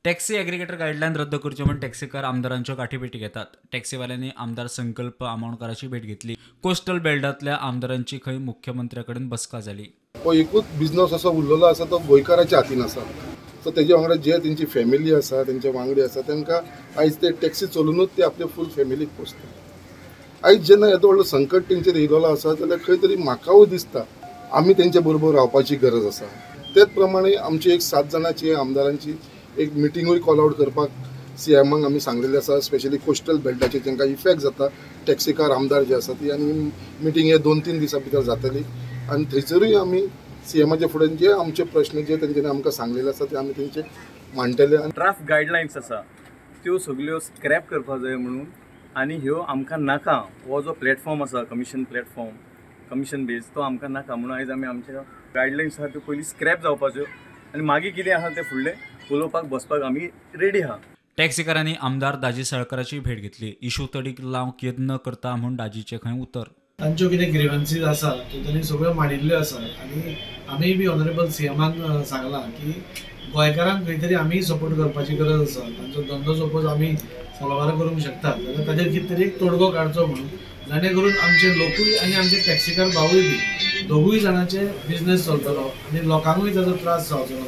Taxi aggregator guideline रद्द करच्यो म्हूण टॅक्सीकार आमदारांच्यो गाठीभेटी घेतात. टॅक्सीवाल्यांनी आमदार संकल्प आमोणकाराची भेट घेतली. कोस्टल बेल्टांतल्या आमदारांची खंय मुख्यमंत्र्या कडेन बसका जाली. हो एकूच बिजनस असो उरलेलो आसा तो गोंयकाराच्या हातीन आसा. सो तेजे वांगडा जे तेंची फॅमिली आसा, तेंचे वांगडी आसा, तांकां आयज ते टॅक्सी चलोवनूच ते आपले फूल फॅमिलीक पोसता. आयज जेन्ना येदो व्हडलो संकट तेंचेर येयलेलो आसा जाल्यार खंय तरी म्हाकाय दिसता आमी तेंच्या बरोबर रावपाची गरज आसा. तेच प्रमाणे आमची एक 7 जाणांची आमदारांची एक मिटिंगूय कॉल आवट करपाक सीएमाक आमी सांगलेले आसा. स्पेशली कोस्टल बेल्टाचेर तांकां इफेक्ट जाता टॅक्सीकार आमदार जे आसा ती, आनी मिटींग हे 2-3 दिसां भितर जातली आनी थंयसरूय आमी सीएमाच्या फुडें जे आमचे प्रश्न जे तेंच्यांनी आमकां सांगलेले आसा ते आमी तेंचे मांडटले. ड्राफ्ट गायडलायन्स आसा त्यो सगल्यो स्क्रॅप करपाक जाय म्हणून, आनी ह्यो आमकां नाका. हो जो प्लॅटफॉर्म आसा कमिशन प्लॅटफॉर्म कमिशन बेज तो आमकां नाका म्हणून आयज आमी आमच्या गायडलायन्स आसा त्यो पयलीं स्क्रॅप जावपाच्यो आनी मागीर कितें आसा तें फुडलें उलोवपाक बसपाक आमी रेडी आहा. टॅक्सीकारांनी आमदार दाजी साळकराची भेट घेतली. इशू तडीक लावंक यत्न करता म्हूण दाजीचें खंय उतर. तांच्यो कितें ग्रिवन्सीज आसा त्यो तांणी सगळ्यो मांडिल्ल्यो आसा आनी आमी बी ऑनरेबल सीएमाक सांगलां की गोंयकारांक खंय तरी आमी सपोर्ट करपाची गरज आसा. तांचो धंदो सपोज आमी सलवार करूंक शकता जाल्यार ताजेर कितें तरी एक तोडगो काडचो म्हणून, जाणे करून आमचे लोकूय आनी आमचे टॅक्सीकार भावूय बी दोगूय जाणांचे बिजनेस चलतलो आनी लोकांकूय ताजो त्रास जावचो ना.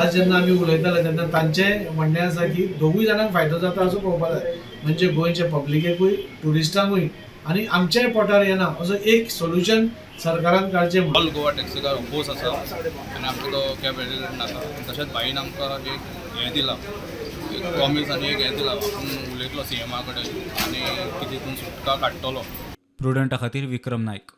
आज जेन्ना आमी उलयताले तेन्ना तांचें म्हणणें आसा की दोगूय जाणांक फायदो जाता असो पळोवपाक जाय, म्हणजे गोंयच्या पब्लिकेकूय ट्युरिस्टांकूय आनी आमच्याय पोटार येना असो एक सोल्युशन सरकारान काडचें. ऑल गोवा टॅक्सीकार ओपोज आसा आनी आमकां तो कॅब एग्रीगेटर नाका. तशेंच भाईन आमकां एक हें दिलां, एक प्रॉमीस आनी एक हें दिलां, आपूण उलयतलो सीएमा कडेन आनी कितें तितून सुटका काडटलो. प्रुडंटा खातीर विक्रम नायक.